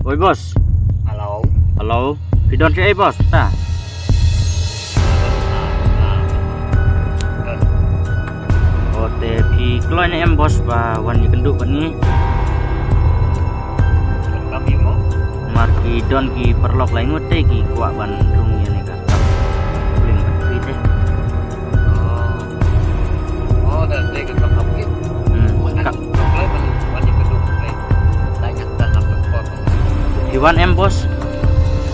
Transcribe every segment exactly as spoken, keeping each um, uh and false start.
Oi boss. Hello. Hello. Phi don shaei boss? Ta. O te phi kloi ne em boss ba wan ïakynduh bad ngi? Mar ki don ki paralok lai ngut te ki kwah ban rung ïa ne ka. Lim phi te. Oh, da dei ka kam hapit. Hmm. Ka play ban ban di keduk play. Da nyak da hap sport. Iwan em boss.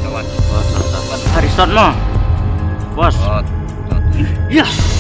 Kawan. Boss, boss, boss. Hari shot mo. Boss. Oh. Yes.